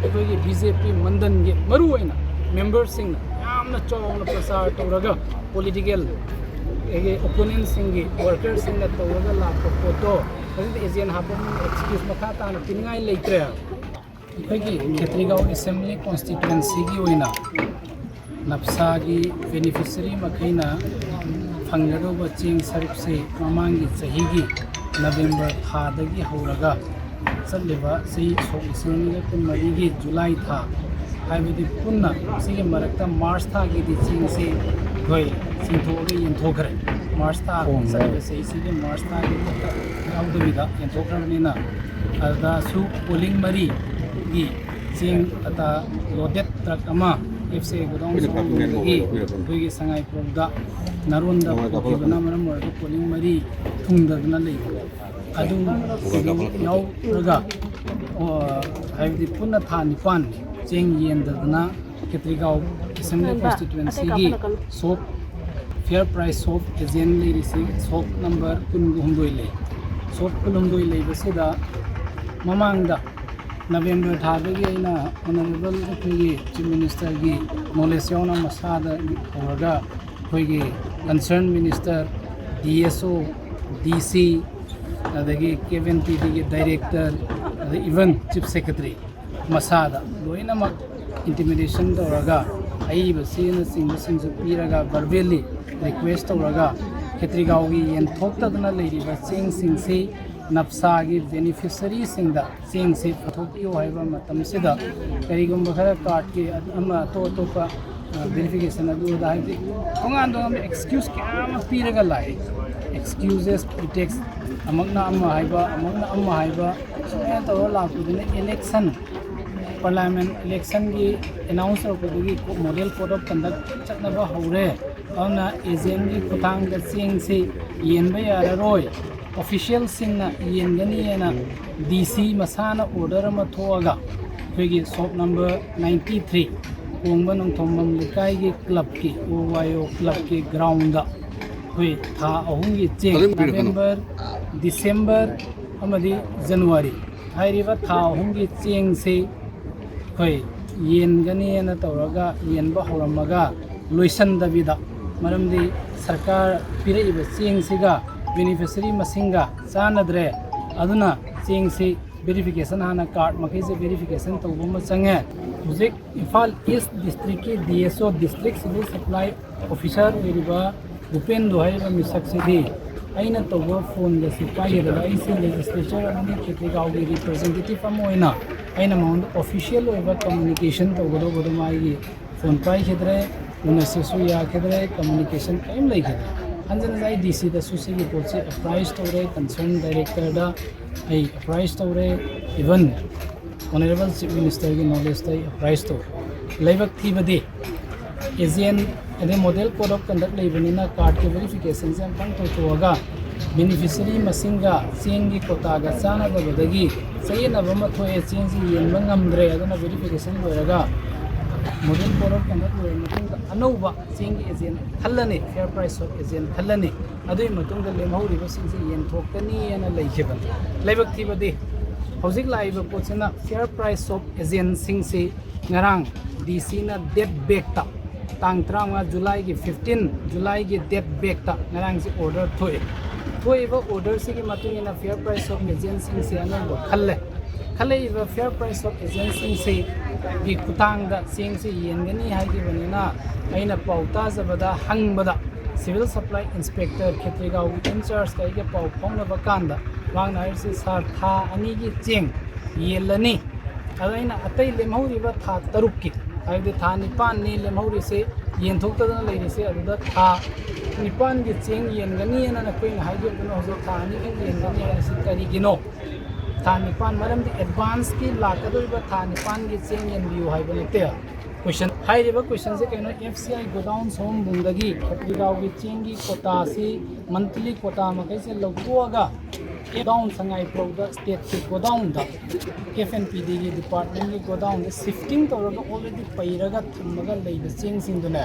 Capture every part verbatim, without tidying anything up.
ꯑꯩꯈꯣꯏꯒꯤ B J ꯄꯤ ꯃꯟꯗꯟꯒꯤ ꯃꯔꯨꯑꯣꯏꯅ ꯃꯦꯝꯕꯔꯁꯤꯡꯅ ꯌꯥꯝꯅ ꯆꯥꯎꯅ ꯄ꯭ꯔꯆꯥꯔ ꯇꯧꯔꯒ, ꯄꯣꯂꯤꯇꯤꯀꯦꯜ ꯑꯩꯒꯤ ꯑꯣꯄꯣꯅꯦꯟꯁꯤꯡꯒꯤ ꯋꯥꯔꯀꯔꯁꯤꯡꯅ ꯇꯧꯔꯒ ꯂꯥꯛꯄ ꯄꯣꯠꯇꯣ ꯍꯧꯖꯤꯛꯇꯤ ꯑꯦꯖꯦꯟ ꯍꯥꯞꯄ ꯑꯦꯛꯁꯀ꯭ꯌꯨꯁ ꯃꯈꯥ ꯇꯥꯅ ꯄꯤꯅꯤꯡꯉꯥꯏ ꯂꯩꯇ꯭ꯔꯦ꯫ ꯑꯩꯈꯣꯏꯒꯤ ꯈꯦꯇ꯭ꯔꯤꯒꯥꯎ ꯑꯦꯁꯦꯝꯕ꯭ꯂꯤ ꯀꯣꯟꯁꯇꯤꯇ꯭ꯋꯦꯟꯁꯤꯒꯤ ꯑꯣꯏꯅ ꯅꯞꯁꯥꯒꯤ ꯕꯦꯅꯤꯐꯤꯁꯔꯤ ꯃꯈꯩꯅ ꯐꯪꯒꯗꯧꯕ ꯆꯦꯡ ꯁꯔꯨꯛꯁꯤ ꯃꯃꯥꯡꯒꯤ ꯆꯍꯤꯒꯤ ꯅꯕꯦꯝꯕꯔ ꯊꯥꯗꯒꯤ ꯍꯧꯔꯒ ꯆꯠꯂꯤꯕ ꯆꯍꯤ ꯁꯣꯛ ꯂꯤꯁꯤꯡ ꯑꯅꯤꯒ ꯀꯨꯟꯃꯔꯤꯒꯤ ꯖꯨꯂꯥꯏ ꯊꯥ, ꯍꯥꯏꯕꯗꯤ ꯄꯨꯟꯅ ꯁꯤꯒꯤ ꯃꯔꯛꯇ ꯃꯥꯔꯆ ꯊꯥꯒꯤꯗꯤ ꯆꯦꯡꯁꯤ ꯑꯩꯈꯣꯏ ꯆꯤꯡꯊꯣꯛꯑꯒ ꯌꯦꯟꯊꯣꯛꯈ꯭ꯔꯦ꯫ ꯃꯥꯔꯆ ꯊꯥ, ꯑꯣ, ꯆꯠꯂꯤꯕ ꯆꯍꯤꯁꯤꯒꯤ ꯃꯥꯔꯆ ꯊꯥꯒꯤ ꯃꯊꯛꯇ ꯌꯥꯎꯗꯕꯤꯗ ꯌꯦꯟꯊꯣꯛꯈ꯭ꯔꯕꯅꯤꯅ, ꯑꯗꯨꯗꯁꯨ ꯄꯣꯂꯤꯡ ꯃꯔꯤꯒꯤ ꯆꯦꯡ ꯑꯇꯥ ꯂꯣꯗꯦꯠ ꯇ꯭ꯔꯛ ꯑꯃ ꯑꯦꯐ ꯁꯤ ꯑꯥꯏ ꯒꯣꯗꯥꯎꯟ ꯁꯣꯔꯨꯝꯗꯒꯤ ꯑꯩꯈꯣꯏꯒꯤ ꯁꯉꯥꯏꯄ꯭ꯔꯧꯗ ꯅꯥꯔꯣꯟꯗ ꯄꯨꯈꯤꯕꯅ ꯃꯔꯝ ꯑꯣꯏꯔꯒ ꯄꯣꯂꯤꯡ ꯃꯔꯤ ꯊꯨꯡꯗꯗꯨꯅ ꯂꯩꯕ꯫ ꯑꯗꯨ ꯌꯥꯎꯔꯒ, ꯑꯣ, ꯍꯥꯏꯕꯗꯤ ꯄꯨꯟꯅ ꯊꯥ ꯅꯤꯄꯥꯟ ꯆꯦꯡ ꯌꯦꯟꯗꯗꯅ ꯈꯦꯇ꯭ꯔꯤꯒꯥꯎ ꯑꯦꯁꯦꯝꯕ꯭ꯂꯤ ꯀꯣꯟꯁꯇꯤꯇ꯭ꯋꯦꯟꯁꯤꯒꯤ shop, fair price shop agent ꯂꯩꯔꯤꯁꯤ ꯁꯣꯞ ꯅꯝꯕꯔ ꯀꯨꯟꯒ ꯍꯨꯝꯗꯣꯏ ꯂꯩ꯫ ꯁꯣꯞ ꯀꯨꯟꯍꯨꯝꯗꯣꯏ ꯂꯩꯕꯁꯤꯗ ꯃꯃꯥꯡꯗ ꯅꯕꯦꯝꯕꯔ ꯊꯥꯗꯒꯤ ꯑꯩꯅ ꯑꯣꯅꯔꯦꯕꯜ ꯑꯩꯈꯣꯏꯒꯤ ꯆꯤꯐ ꯃꯤꯅꯤꯁꯇꯔꯒꯤ ꯅꯣꯂꯦꯖ ꯌꯥꯎꯅ ꯃꯁꯥꯗ ꯍꯧꯔꯒ ꯑꯩꯈꯣꯏꯒꯤ ꯀꯟꯁꯔꯟ ꯃꯤꯅꯤꯁꯇꯔ, ꯗꯤ ꯑꯦꯁ ꯑꯣ, ꯗꯤ ꯁꯤ, ꯑꯗꯒꯤ ꯀꯦꯞ ꯑꯦꯟ ꯄꯤ ꯗꯤꯒꯤ ꯗꯥꯏꯔꯦꯛꯇꯔ, ꯑꯗꯩ ꯏꯚꯟ ꯆꯤꯐ ꯁꯦꯀ꯭ꯔꯦꯇꯔꯤ ꯃꯁꯥꯗ ꯂꯣꯏꯅꯃꯛ ꯏꯟꯇꯤꯃꯤꯗꯦꯁꯟ ꯇꯧꯔꯒ, ꯑꯏꯕ ꯆꯦꯅꯆꯤꯡꯕꯁꯤꯡꯁꯨ ꯄꯤꯔꯒ, ꯚꯔꯕꯦꯜꯂꯤ ꯔꯤꯀ꯭ꯋꯦꯁ ꯇꯧꯔꯒ, ꯈꯦꯇ꯭ꯔꯤꯒꯥꯎꯒꯤ ꯌꯦꯟꯊꯣꯛꯇꯗꯅ ꯂꯩꯔꯤꯕ ꯆꯦꯡꯁꯤꯡꯁꯤ ꯅꯞꯁꯥꯒꯤ ꯕꯦꯅꯤꯐꯤꯁꯔꯤꯁꯤꯡꯗ ꯆꯦꯡꯁꯤ ꯄꯨꯊꯣꯛꯄꯤꯌꯨ ꯍꯥꯏꯕ ꯃꯇꯝꯁꯤꯗ, ꯀꯔꯤꯒꯨꯝꯕ ꯈꯔ ꯀꯥꯔꯠꯀꯤ ꯑꯃ ꯑꯇꯣꯞ ꯑꯇꯣꯞꯄ, ꯑ, ꯚꯦꯔꯤꯐꯤꯀꯦꯁꯟ ꯑꯗꯨ ꯑꯗꯥ, ꯍꯥꯏꯕꯗꯤ ꯇꯣꯉꯥꯟ ꯇꯣꯉꯥꯟꯕ ꯑꯦꯛꯁꯀ꯭ꯌꯨꯁ ꯀꯌꯥ ꯑꯃ ꯄꯤꯔꯒ ꯂꯥꯛꯏ꯫ ꯑꯦꯛꯁꯀ꯭ꯌꯨꯖꯦꯁ, ꯄ꯭ꯔꯤꯇꯦꯛꯁ, ꯑꯃꯛꯅ ꯑꯃ ꯍꯥꯏꯕ, ꯑꯃꯛꯅ ꯑꯃ ꯍꯥꯏꯕ, ꯁꯨꯃꯥꯏꯅ ꯇꯧꯔꯒ ꯂꯥꯛꯄꯗꯨꯅ ꯏꯂꯦꯛꯁꯟ, ꯄꯥꯔꯂꯤꯌꯥꯃꯦꯟ ꯏꯂꯦꯛꯁꯟꯒꯤ ꯑꯦꯅꯥꯎꯟꯁ ꯇꯧꯔꯛꯄꯗꯒꯤ ꯃꯣꯗꯦꯜ ꯀꯣꯗ ꯑꯣꯐ ꯀꯟꯗꯛ ꯆꯠꯅꯕ ꯍꯧꯔꯦ꯫ ꯑꯗꯨꯅ ꯑꯦꯖꯦꯟꯒꯤ ꯈꯨꯠꯊꯥꯡꯗ ꯆꯦꯡꯁꯤ ꯌꯦꯟꯕ ꯌꯥꯔꯔꯣꯏ꯫ ꯑꯣꯐꯤꯁꯤꯌꯦꯜꯁꯤꯡꯅ ꯌꯦꯟꯒꯅꯤꯅ ꯗꯤ ꯁꯤ ꯃꯁꯥꯅ ꯑꯣꯔꯗꯔ ꯑꯃ ꯊꯣꯛꯑꯒ, ꯑꯩꯈꯣꯏꯒꯤ ꯁꯣꯞ ꯅꯝꯕꯔ ꯅꯥꯏꯟꯇꯤ ꯊ꯭ꯔꯤ ꯀꯣꯡꯕ ꯅꯣꯡꯊꯣꯝꯕꯝ ꯂꯩꯀꯥꯏꯒꯤ ꯀ꯭ꯂꯕꯀꯤ, ꯑꯣ ꯋꯥꯏ ꯑꯣ ꯀ꯭ꯂꯕꯀꯤ ꯒ꯭ꯔꯥꯎꯟꯗ ꯑꯩꯈꯣꯏ ꯊꯥ ꯑꯍꯨꯝꯒꯤ ꯆꯦꯡ, ꯑꯗꯨꯝ ꯄꯤꯔꯛꯀꯅꯨ꯫ ꯅꯕꯦꯝꯕꯔ, ꯗꯤꯁꯦꯝꯕꯔ ꯑꯃꯗꯤ ꯖꯅꯋꯥꯔꯤ ꯍꯥꯏꯔꯤꯕ ꯊꯥ ꯑꯍꯨꯝꯒꯤ ꯆꯦꯡꯁꯤ ꯑꯩꯈꯣꯏ ꯌꯦꯟꯒꯅꯤꯅ ꯇꯧꯔꯒ ꯌꯦꯟꯕ ꯍꯧꯔꯝꯃꯒ ꯂꯣꯏꯁꯟꯗꯕꯤꯗ, ꯃꯔꯝꯗꯤ ꯁꯔꯀꯥꯔ ꯄꯤꯔꯛꯏꯕ ꯆꯦꯡꯁꯤꯒ ꯕꯦꯅꯤꯐꯤꯁꯔꯤ ꯃꯁꯤꯡꯒ ꯆꯥꯟꯅꯗ꯭ꯔꯦ꯫ ꯑꯗꯨꯅ ꯆꯦꯡꯁꯤ ꯚꯦꯔꯤꯐꯤꯀꯦꯁꯟ, ꯍꯥꯟꯅ ꯀꯥꯔꯠ ꯃꯈꯩꯁꯦ ꯚꯦꯔꯤꯐꯤꯀꯦꯁꯟ ꯇꯧꯕ ꯑꯃ ꯆꯪꯉꯦ꯫ ꯍꯧꯖꯤꯛ ꯏꯝꯐꯥꯜ ꯏꯁ ꯗꯤꯁꯇ꯭ꯔꯤꯛꯀꯤ ꯗꯤ ꯑꯦꯁ ꯑꯣ, ꯗꯤꯁꯇ꯭ꯔꯤꯛ ꯁꯤꯚꯤꯜ ꯁꯄ꯭ꯂꯥꯏ ꯑꯣꯐꯤꯁꯥꯔ ꯑꯣꯏꯔꯤꯕ ꯚꯨꯄꯦꯟꯗꯨ ꯍꯥꯏꯔꯤꯕ ꯃꯤꯁꯛꯁꯤꯗꯤ ꯑꯩꯅ ꯇꯧꯕ ꯐꯣꯟꯒꯁꯤ ꯄꯥꯏꯒꯗꯕ, ꯑꯩꯁꯦ ꯂꯦꯖꯤꯁꯂꯦꯆꯔ ꯑꯃꯗꯤ ꯈꯦꯇ꯭ꯔꯤꯒꯥꯎꯒꯤ ꯔꯤꯄ꯭ꯔꯖꯦꯟꯇꯦꯇꯤꯚ ꯑꯃ ꯑꯣꯏꯅ ꯑꯩꯅ ꯃꯉꯣꯟꯗ ꯑꯣꯐꯤꯁꯤꯌꯦꯜ ꯑꯣꯏꯕ ꯀꯝꯃꯨꯅꯤꯀꯦꯁꯟ ꯇꯧꯒꯗꯧꯕꯗꯣ ꯃꯥꯒꯤ ꯐꯣꯟ ꯄꯥꯏꯈꯤꯗ꯭ꯔꯦ, ꯎꯅꯁꯤꯁꯨ ꯌꯥꯈꯤꯗ꯭ꯔꯦ, ꯀꯝꯃꯨꯅꯤꯀꯦꯁꯟ ꯀꯔꯤꯝ ꯂꯩꯈꯤꯗ꯭ꯔꯦ꯫ ꯍꯟꯖꯤꯟ ꯍꯟꯖꯤꯟ ꯑꯩ ꯗꯤ ꯁꯤꯗꯁꯨ ꯁꯤꯒꯤ ꯄꯣꯠꯁꯤ ꯑꯦꯄ꯭ꯔꯥꯏꯁ ꯇꯧꯔꯦ, ꯀꯟꯁꯔꯟ ꯗꯥꯏꯔꯦꯛꯇꯔꯗ ꯑꯩ ꯑꯦꯄ꯭ꯔꯥꯏꯁ ꯇꯧꯔꯦ, ꯏꯚꯟ ꯑꯣꯅꯔꯦꯕꯜ ꯆꯤꯐ ꯃꯤꯅꯤꯁꯇꯔꯒꯤ ꯅꯣꯂꯦꯖꯇ ꯑꯩ ꯑꯦꯄ꯭ꯔꯥꯏꯁ ꯇꯧꯔꯦ꯫ ꯂꯥꯏꯕꯛ ꯊꯤꯕꯗꯤ ꯑꯦꯖꯦꯟ, ꯑꯗꯩ ꯃꯣꯗꯦꯜ ꯀꯣꯗ ꯑꯣꯐ ꯀꯟꯗꯛ ꯂꯩꯕꯅꯤꯅ ꯀꯥꯔꯠꯀꯤ ꯚꯦꯔꯤꯐꯤꯀꯦꯁꯟꯁꯦ ꯑꯃꯨꯛꯇꯪ ꯇꯧꯊꯣꯛꯑꯒ ꯕꯦꯅꯤꯐꯤꯁꯔꯤ ꯃꯁꯤꯡꯒ ꯆꯦꯡꯒꯤ ꯀꯣꯇꯥꯒ ꯆꯥꯟꯅꯗꯕꯗꯒꯤ ꯆꯌꯦꯠꯅꯕ ꯑꯃ ꯊꯣꯛꯑꯦ, ꯆꯦꯡꯁꯤ ꯌꯦꯟꯕ ꯉꯝꯗ꯭ꯔꯦ, ꯑꯗꯨꯅ ꯚꯦꯔꯤꯐꯤꯀꯦꯁꯟ ꯂꯣꯏꯔꯒ ꯃꯣꯗꯦꯜ ꯀꯣꯗ ꯑꯣꯐ ꯀꯟꯗꯛ ꯂꯣꯏꯔꯕ ꯃꯇꯨꯡꯗ ꯑꯅꯧꯕ ꯆꯦꯡꯒꯤ ꯑꯦꯖꯦꯟ ꯈꯜꯂꯅꯤ, ꯐꯤꯌꯔ ꯄ꯭ꯔꯥꯏꯁ ꯑꯣꯐ ꯑꯦꯖꯦꯟ ꯈꯜꯂꯅꯤ꯫ ꯑꯗꯨꯒꯤ ꯃꯇꯨꯡꯗ ꯂꯦꯝꯍꯧꯔꯤꯕꯁꯤꯡꯁꯤ ꯌꯦꯟꯊꯣꯛꯀꯅꯤꯅ ꯂꯩꯈꯤꯕꯅꯤ꯫ ꯂꯥꯏꯕꯛ ꯊꯤꯕꯗꯤ ꯍꯧꯖꯤꯛ ꯂꯥꯛꯏꯕ ꯄꯣꯠꯁꯤꯅ ꯐꯤꯌꯔ ꯄ꯭ꯔꯥꯏꯁ ꯑꯣꯐ ꯑꯦꯖꯦꯟꯁꯤꯡꯁꯤ ꯉꯔꯥꯡ ꯗꯤ ꯁꯤꯅ ꯗꯦꯠ ꯕꯦꯛꯇ, ꯇꯥꯡ ꯇꯔꯥꯃꯉꯥ ꯖꯨꯂꯥꯏꯒꯤ ꯐꯤꯐꯇꯤꯟ ꯖꯨꯂꯥꯏꯒꯤ ꯗꯦꯠ ꯕꯦꯛꯇ ꯉꯔꯥꯡꯁꯤ ꯑꯣꯔꯗꯔ ꯊꯣꯛꯑꯦ꯫ ꯊꯣꯛꯏꯕ ꯑꯣꯔꯗꯔꯁꯤꯒꯤ ꯃꯇꯨꯡ ꯏꯟꯅ ꯐꯤꯌꯔ ꯄ꯭ꯔꯥꯏꯁ ꯑꯣꯐ ꯑꯦꯖꯦꯟꯁꯤꯡꯁꯦ ꯑꯅꯧꯕ ꯈꯜꯂꯦ꯫ ꯈꯜꯂꯛꯏꯕ ꯐꯤꯌꯔ ꯄ꯭ꯔꯥꯏꯁ ꯑꯣꯐ ꯑꯦꯖꯦꯟꯁꯤꯡꯁꯤꯒꯤ ꯈꯨꯊꯥꯡꯗ ꯆꯦꯡꯁꯤ ꯌꯦꯟꯒꯅꯤ ꯍꯥꯏꯈꯤꯕꯅꯤꯅ, ꯑꯩꯅ ꯄꯥꯎ ꯇꯥꯖꯕꯗ, ꯍꯪꯕꯗ, ꯁꯤꯚꯤꯜ ꯁꯄ꯭ꯂꯥꯏ ꯏꯟꯁꯄꯦꯛꯇꯔ ꯈꯦꯇ꯭ꯔꯤꯒꯥꯎꯒꯤ ꯏꯟꯆꯥꯔꯖꯀ ꯑꯩꯒ ꯄꯥꯎ ꯐꯥꯎꯅꯕ ꯀꯥꯟꯗ ꯃꯍꯥꯛꯅ ꯍꯥꯏꯔꯤꯁꯤ, "ꯁꯥꯔ, ꯊꯥ ꯑꯅꯤꯒꯤ ꯆꯦꯡ ꯌꯦꯜꯂꯅꯤ꯫ ꯑꯗꯣ ꯑꯩꯅ ꯑꯇꯩ ꯂꯦꯝꯍꯧꯔꯤꯕ ꯊꯥ ꯇꯔꯨꯛꯀꯤ, ꯍꯥꯏꯕꯗꯤ ꯊꯥ ꯅꯤꯄꯥꯟꯅꯤ ꯂꯦꯝꯍꯧꯔꯤꯁꯦ, ꯌꯦꯟꯊꯣꯛꯇꯗꯅ ꯂꯩꯔꯤꯁꯦ, ꯑꯗꯨꯗ ꯊꯥ ꯅꯤꯄꯥꯟꯒꯤ ꯆꯦꯡ ꯌꯦꯟꯒꯅꯤꯅ ꯅꯈꯣꯏꯅ ꯍꯥꯏꯈꯤꯕꯗꯨꯅ ꯍꯧꯖꯤꯛ ꯊꯥ ꯑꯅꯤꯈꯛ ꯌꯦꯟꯒꯅꯤ ꯍꯥꯏꯔꯤꯁꯤ ꯀꯔꯤꯒꯤꯅꯣ?" ꯊꯥ ꯅꯤꯄꯥꯟ, ꯃꯔꯝꯗꯤ ꯑꯦꯗꯚꯥꯟꯁꯀꯤ ꯂꯥꯛꯀꯗꯧꯔꯤꯕ ꯊꯥ ꯅꯤꯄꯥꯟꯒꯤ ꯆꯦꯡ ꯌꯦꯟꯕꯤꯌꯨ ꯍꯥꯏꯕ ꯅꯠꯇꯦ꯫ ꯀꯣꯏꯁꯟ, ꯍꯥꯏꯔꯤꯕ ꯀꯣꯏꯁꯟꯁꯦ ꯀꯩꯅꯣ? ꯑꯦꯐ ꯁꯤ ꯑꯥꯏ ꯒꯣꯗꯥꯎꯟ ꯁꯣꯝꯕꯨꯡꯗꯒꯤ ꯈꯦꯇ꯭ꯔꯤꯒꯥꯎꯒꯤ ꯆꯦꯡꯒꯤ ꯀꯣꯇꯥꯁꯤ, ꯃꯟꯊꯂꯤ ꯀꯣꯇꯥ ꯃꯈꯩꯁꯦ ꯂꯧꯊꯣꯛꯑꯒ ꯒꯣꯗꯥꯎꯟ ꯁꯉꯥꯏꯄ꯭ꯔꯧꯗ, ꯁ꯭ꯇꯦꯠꯀꯤ ꯒꯣꯗꯥꯎꯟꯗ, ꯑꯦꯐ ꯑꯦꯟ ꯄꯤ ꯗꯤꯒꯤ ꯗꯤꯄꯥꯔꯠꯃꯦꯟꯒꯤ ꯒꯣꯗꯥꯎꯟꯗ ꯁꯤꯐꯇꯤꯡ ꯇꯧꯔꯒ ꯑꯣꯜꯔꯦꯗꯤ ꯄꯩꯔꯒ ꯊꯝꯃꯒ ꯂꯩꯕ ꯆꯦꯡꯁꯤꯡꯗꯨꯅꯦ꯫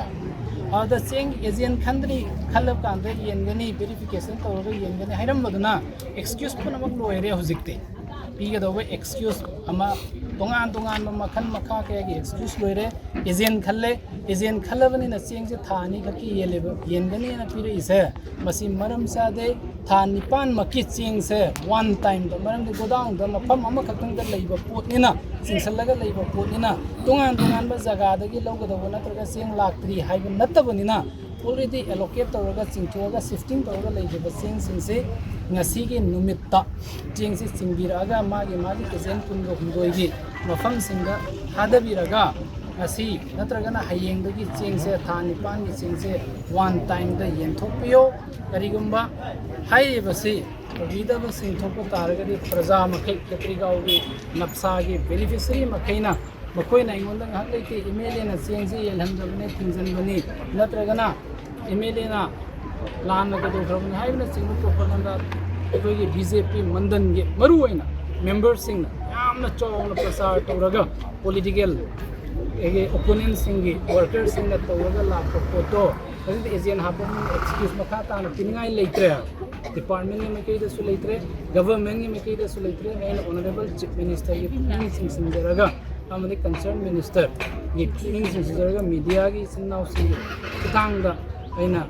ꯑꯗꯨꯗ ꯆꯦꯡ ꯑꯦꯖꯦꯟ ꯈꯟꯗ꯭ꯔꯤ, ꯈꯜꯂꯕ ꯀꯥꯟꯗ ꯌꯦꯟꯒꯅꯤ, ꯚꯦꯔꯤꯐꯤꯀꯦꯁꯟ ꯇꯧꯔꯒ ꯌꯦꯟꯒꯅꯤ ꯍꯥꯏꯔꯝꯕꯗꯨꯅ ꯑꯦꯛꯁꯀ꯭ꯌꯨꯁ ꯄꯨꯝꯅꯃꯛ ꯂꯣꯏꯔꯦ ꯍꯧꯖꯤꯛꯇꯤ꯫ ꯄꯤꯒꯗꯧꯕ ꯑꯦꯛꯁꯀ꯭ꯌꯨꯁ ꯑꯃ ꯇꯣꯉꯥꯟ ꯇꯣꯉꯥꯟꯕ ꯃꯈꯜ ꯃꯈꯥ ꯀꯌꯥꯒꯤ ꯑꯦꯛꯁꯀ꯭ꯌꯨꯁ ꯂꯣꯏꯔꯦ꯫ ꯑꯦꯖꯦꯟ ꯈꯜꯂꯦ, ꯑꯦꯖꯦꯟ ꯈꯜꯂꯕꯅꯤꯅ ꯆꯦꯡꯁꯦ ꯊꯥ ꯑꯅꯤ ꯈꯛꯀꯤ ꯌꯦꯜꯂꯦꯕ, ꯌꯦꯟꯒꯅꯤꯅ ꯄꯤꯔꯛꯏꯁꯦ ꯃꯁꯤ ꯃꯔꯝ ꯆꯥꯗꯦ꯫ ꯊꯥ ꯅꯤꯄꯥꯟꯃꯛꯀꯤ ꯆꯦꯡꯁꯦ ꯋꯥꯟ ꯇꯥꯏꯝꯗ, ꯃꯔꯝꯗꯤ ꯒꯣꯗꯥꯎꯟꯗ ꯃꯐꯝ ꯑꯃꯈꯛꯇꯪꯗ ꯂꯩꯕ ꯄꯣꯠꯅꯤꯅ, ꯆꯤꯡꯁꯤꯜꯂꯒ ꯂꯩꯕ ꯄꯣꯠꯅꯤꯅ, ꯇꯣꯉꯥꯟ ꯇꯣꯉꯥꯟꯕ ꯖꯒꯥꯗꯒꯤ ꯂꯧꯒꯗꯧꯕ ꯅꯠꯇ꯭ꯔꯒ ꯆꯦꯡ ꯂꯥꯛꯇ꯭ꯔꯤ ꯍꯥꯏꯕ ꯅꯠꯇꯕꯅꯤꯅ, ꯑꯣꯜꯔꯦꯗꯤ ꯑꯦꯂꯣꯀꯦꯠ ꯇꯧꯔꯒ, ꯆꯤꯡꯊꯣꯛꯑꯒ, ꯁꯤꯐꯇꯤꯡ ꯇꯧꯔꯒ ꯂꯩꯈꯤꯕ ꯆꯦꯡꯁꯤꯡꯁꯤ ꯉꯁꯤꯒꯤ ꯅꯨꯃꯤꯠꯇ ꯆꯦꯡꯁꯤ ꯆꯤꯡꯕꯤꯔꯛꯑꯒ ꯃꯥꯒꯤ ꯃꯥꯒꯤ ꯑꯦꯖꯦꯟ ꯀꯨꯟꯒꯍꯨꯝꯗꯣꯏꯒꯤ ꯃꯐꯝꯁꯤꯡꯗ ꯊꯥꯗꯕꯤꯔꯒ ꯉꯁꯤ ꯅꯠꯇ꯭ꯔꯒꯅ ꯍꯌꯦꯡꯗꯒꯤ ꯆꯦꯡꯁꯦ, ꯊꯥ ꯅꯤꯄꯥꯟꯒꯤ ꯆꯦꯡꯁꯦ ꯋꯥꯟ ꯇꯥꯏꯝꯗ ꯌꯦꯟꯊꯣꯛꯄꯤꯌꯣ꯫ ꯀꯔꯤꯒꯨꯝꯕ ꯍꯥꯏꯔꯤꯕꯁꯤ ꯇꯧꯕꯤꯗꯕꯁꯤꯡ ꯊꯣꯛꯄ ꯇꯥꯔꯒꯗꯤ ꯄ꯭ꯔꯖꯥ ꯃꯈꯩ, ꯈꯦꯇ꯭ꯔꯤꯒꯥꯎꯒꯤ ꯅꯞꯁꯥꯒꯤ ꯕꯦꯅꯤꯐꯤꯁꯔꯤ ꯃꯈꯩꯅ, ꯃꯈꯣꯏꯅ ꯑꯩꯉꯣꯟꯗ ꯉꯥꯏꯍꯥꯛ ꯂꯩꯇꯦ, ꯑꯦꯝ ꯑꯦꯜ ꯑꯦꯅ ꯆꯦꯡꯁꯤ ꯌꯦꯜꯍꯟꯗꯕꯅꯤ, ꯊꯤꯡꯖꯤꯟꯕꯅꯤ, ꯅꯠꯇ꯭ꯔꯒꯅ ꯑꯦꯝ ꯑꯦꯜ ꯑꯦꯅ ꯂꯥꯟꯅ ꯀꯩꯗꯧꯈ꯭ꯔꯕꯅꯤ ꯍꯥꯏꯕꯅꯆꯤꯡꯕ ꯄ꯭ꯔꯣꯄꯥꯒꯦꯟꯗꯥ ꯑꯩꯈꯣꯏꯒꯤ ꯕꯤ ꯖꯦ ꯄꯤ ꯃꯟꯗꯟꯒꯤ ꯃꯔꯨꯑꯣꯏꯅ ꯃꯦꯝꯕꯔꯁꯤꯡꯅ ꯌꯥꯝꯅ ꯆꯥꯎꯅ ꯄ꯭ꯔꯆꯥꯔ ꯇꯧꯔꯒ, ꯄꯣꯂꯤꯇꯤꯀꯦꯜ ꯑꯣꯄꯣꯅꯦꯟꯁꯤꯡꯒꯤ ꯋꯥꯔꯀꯔꯁꯤꯡꯅ ꯇꯧꯔꯒ ꯂꯥꯛꯄ ꯄꯣꯠꯇꯣ ꯍꯧꯖꯤꯛꯇꯤ ꯑꯦꯖꯦꯟ ꯍꯥꯞꯄ ꯑꯦꯛꯁꯀ꯭ꯌꯨꯁ ꯃꯈꯥ ꯇꯥꯅ ꯄꯤꯅꯤꯡꯉꯥꯏ ꯂꯩꯇ꯭ꯔꯦ꯫ ꯗꯤꯄꯥꯔꯠꯃꯦꯟꯒꯤ ꯃꯥꯏꯀꯩꯗꯁꯨ ꯂꯩꯇ꯭ꯔꯦ, ꯒꯚꯔꯟꯃꯦꯟꯒꯤ ꯃꯥꯏꯀꯩꯗꯁꯨ ꯂꯩꯇ꯭ꯔꯦ꯫ ꯑꯩꯅ ꯑꯣꯅꯔꯦꯕꯜ ꯆꯤꯐ ꯃꯤꯅꯤꯁꯇꯔꯒꯤ ꯄꯨꯛꯅꯤꯡ ꯆꯤꯡꯁꯤꯟꯖꯔꯒ ꯑꯃꯗꯤ ꯀꯟꯁꯔꯟ ꯃꯤꯅꯤꯁꯇꯔꯒꯤ ꯄꯨꯛꯅꯤꯡ ꯆꯤꯡꯁꯤꯟꯖꯔꯒ ꯃꯤꯗꯤꯌꯥꯒꯤ ꯏꯆꯤꯟ ꯏꯅꯥꯎꯁꯤꯡꯒꯤ ꯈꯨꯠꯊꯥꯡꯗ ꯑꯩꯅ